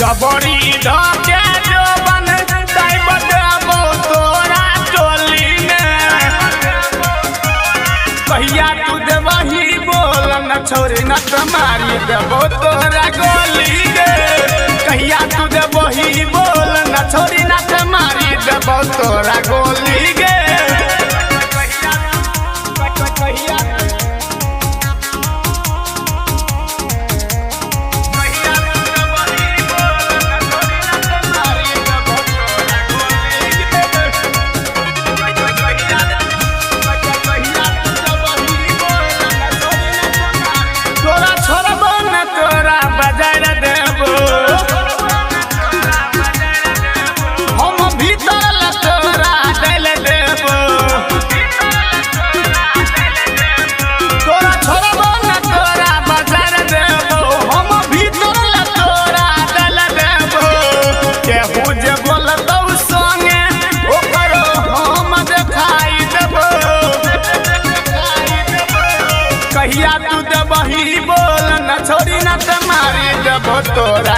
जबरी धके जोबन दाइब देबो तोरा चोली में। कहिया तू देबही बोल न छोरी न त मारी देबो तोरा गोली गे। कहिया तू देबही बोल न छोरी न त मारी देबो तोरा गोली गे। कहिया तोरा छोड़बो न तोरा बजार देबो, हम भीतर ल तोरा डाल देबो। तोरा छोड़बो न तोरा बजार देबो, हम भीतर ल तोरा डाल देबो। केहू जे बोलतौ संगे ओकरो हम देखाई देबो। कहिया तू देबही बोल न छोरी न त मारी देबो तोरा